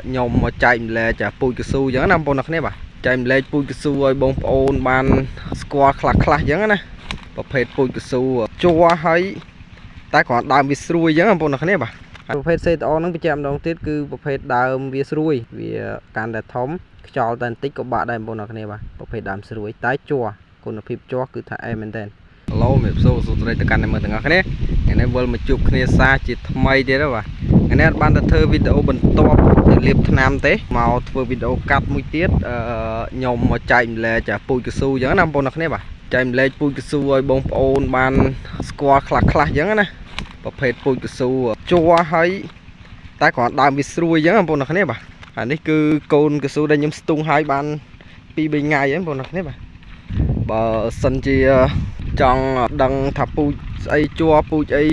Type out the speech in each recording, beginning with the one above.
ខ្ញុំមកចែកម្លែកពូជកស៊ូអញ្ចឹងណាបងប្អូនអរគ្នាបាទចែកម្លែកពូជកស៊ូឲ្យបងប្អូនបានស្គាល់ខ្លះខ្លះអញ្ចឹងណាប្រភេទពូជកស៊ូជ័រហើយតែគ្រាន់ដើមវាស្រួយអញ្ចឹងបងប្អូនអរគ្នាបាទហើយប្រភេទសេតអហ្នឹងបញ្ជាក់ម្ដងទៀតគឺប្រភេទដើមវាស្រួយវាកាន់តែធំខ្យល់តែបន្តិចក៏បាក់ដែរបងប្អូនអរគ្នាបាទប្រភេទដើមស្រួយតែជ័រគុណភាពជ័រគឺថាអែមែនតើ ឡូមេបសូសួស្តីទៅកាន់អ្នកមើលទាំងអស់គ្នាថ្ងៃនេះវិលមកជួបគ្នាសាជាថ្មីទៀតហើយបាទថ្ងៃនេះអត់បានទៅធ្វើវីដេអូបន្ទាប់ទៅលាបថ្នាំទេមកធ្វើវីដេអូកាត់មួយទៀតអឺខ្ញុំមកចែកម្លែកពូជកស៊ូអញ្ចឹងណាបងប្អូនអរគ្នាបាទចែកម្លែកពូជកស៊ូឲ្យបងប្អូនបានស្គាល់ខ្លះខ្លះអញ្ចឹងណាប្រភេទពូជកស៊ូជ័រហើយតែគ្រាន់ដើមវាស្រួយអញ្ចឹងបងប្អូនអរគ្នាបាទអានេះគឺកូនកស៊ូដែលខ្ញុំស្ទូងហើយបាន2 3ថ្ងៃហ្នឹងបងប្អូនអរគ្នាបាទបើសិនជា ចង់ដឹងថាពូជស្អីជ័រពូជអី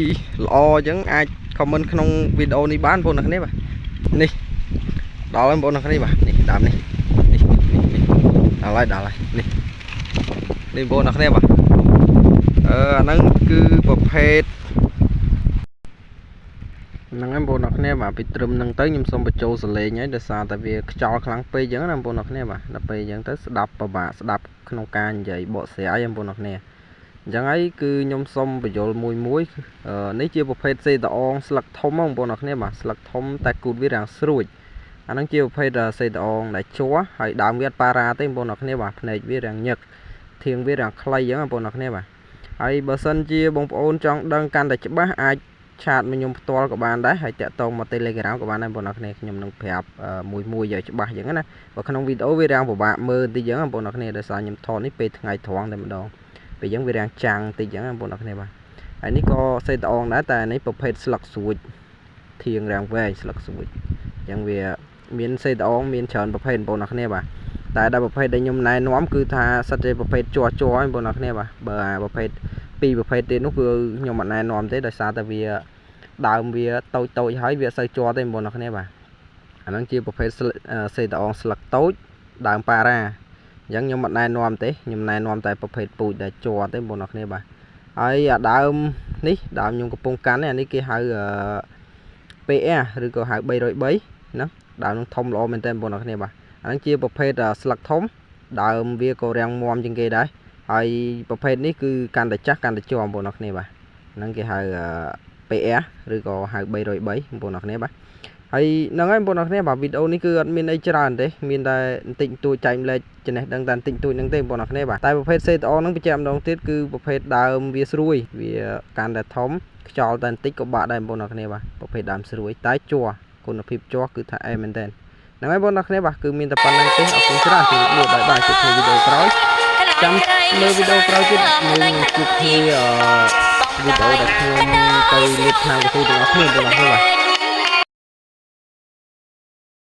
ល្អអញ្ចឹងអាច comment ក្នុងវីដេអូនេះបានបងប្អូនអ្នកគ្នាបាទនេះដល់ហើយបងប្អូនអ្នកគ្នាបាទនេះដើមនេះនេះនេះនេះដល់ហើយដល់ហើយនេះនេះបងប្អូនអ្នកគ្នាបាទអឺអាហ្នឹងគឺប្រភេទហ្នឹងហើយបងប្អូនអ្នកគ្នាបាទពីត្រឹមហ្នឹងទៅខ្ញុំសូមបញ្ចូលសលេងហើយដោយសារតែវាខ្យល់ខ្លាំងពេកអញ្ចឹងណាបងប្អូនអ្នកគ្នាបាទដល់ពេលអញ្ចឹងទៅស្ដាប់ពិបាកស្ដាប់ក្នុងការនិយាយបកស្រាយបងប្អូនអ្នកគ្នា អញ្ចឹងហើយគឺខ្ញុំសុំបញ្យលមួយមួយនេះជាប្រភេទសេតអងស្លឹកធំបងប្អូនអរគ្នាបាទស្លឹកធំតែគូតវារាងស្រួចអាហ្នឹងជាប្រភេទសេតអងដែលជ័រហើយដើមវាអត់ប៉ារ៉ាទេបងប្អូនអរគ្នាបាទភ្នែកវារាងញឹកធៀងវារាងខ្លីអញ្ចឹងបងប្អូនអរគ្នាបាទហើយបើសិនជាបងប្អូនចង់ដឹងកាន់តែច្បាស់អាច chat មកខ្ញុំផ្ទាល់ក៏បានដែរហើយតាក់ទងមក Telegram ក៏បានដែរបងប្អូនអរគ្នាខ្ញុំនឹងប្រាប់មួយមួយឲ្យច្បាស់អញ្ចឹងណាបើក្នុងវីដេអូវារាងពិបាកមើលបន្តិចអញ្ចឹងបងប្អូនអរគ្នាដោយសារខ្ញុំថតនេះពេលថ្ងៃត្រង់តែម្ដង ពេលអញ្ចឹងវារាងចាំងតិចអញ្ចឹងបងប្អូនអរគ្នាបាទហើយនេះក៏សេតអងដែរតែនេះប្រភេទស្លឹកស្រួចធៀងរាងវែងស្លឹកស្រួចអញ្ចឹងវាមានសេតអងមានច្រើនប្រភេទបងប្អូនអរគ្នាបាទតែដល់ប្រភេទដែលខ្ញុំណែនាំគឺថាសិតជាប្រភេទជ័រជ័របងប្អូនអរគ្នាបាទបើអាប្រភេទពីរប្រភេទទៀតនោះគឺខ្ញុំអត់ណែនាំទេដោយសារតែវាដើមវាតូចតូចហើយវាអត់សូវជ័រទេបងប្អូនអរគ្នាបាទអាហ្នឹងជាប្រភេទសេតអងស្លឹកតូចដើមប៉ារ៉ា អញ្ចឹងខ្ញុំអត់ណែនាំទេខ្ញុំណែនាំតែប្រភេទពូជដែលជ័រទេបងប្អូនអរគ្នាបាទហើយអាដើមនេះដើមខ្ញុំកំពុងកាន់នេះអានេះគេហៅ PR ឬក៏ហៅ303ណាដើមនឹងធំល្អមែនទែនបងប្អូនអរគ្នាបាទអាហ្នឹងជាប្រភេទស្លឹកធំដើមវាក៏រាងមាំជាងគេដែរហើយប្រភេទនេះគឺកាន់តែចាស់កាន់តែជ័របងប្អូនអរគ្នាបាទហ្នឹងគេហៅ PR ឬក៏ហៅ303បងប្អូនអរគ្នាបាទហើយហ្នឹងហើយបងប្អូនអរគ្នាបាទវីដេអូនេះគឺអត់មានអីច្រើនទេមានតែបន្តិចបន្តួចចែកម្លែកចំណេះដឹងតែបន្តិចបន្តួចហ្នឹងទេបងប្អូនអរគ្នាបាទតែប្រភេទ CTO ហ្នឹងបញ្ជាក់ម្ដងទៀតគឺប្រភេទដើមវាស្រួយវាកាន់តែធំខ្យល់តែបន្តិចក៏បាក់ដែរបងប្អូនអរគ្នាបាទប្រភេទដើមស្រួយតែជ័រគុណភាពជ័រគឺថាអែមែនតើហ្នឹងហើយបងប្អូនអរគ្នាបាទគឺមានតែប៉ុណ្្នឹងទេអរគុណច្រើនជំរាបលាបាយបាយជួបគ្នាវីដេអូក្រោយចាំមើលវីដេអូក្រោយទៀតនឹងជួបគ្នាវីដេអូដែលខ្ញុំទៅលាបថ្នាំកស៊ូទាំងអស់គ្នាបងប្អូនអរគ្នាបាទ។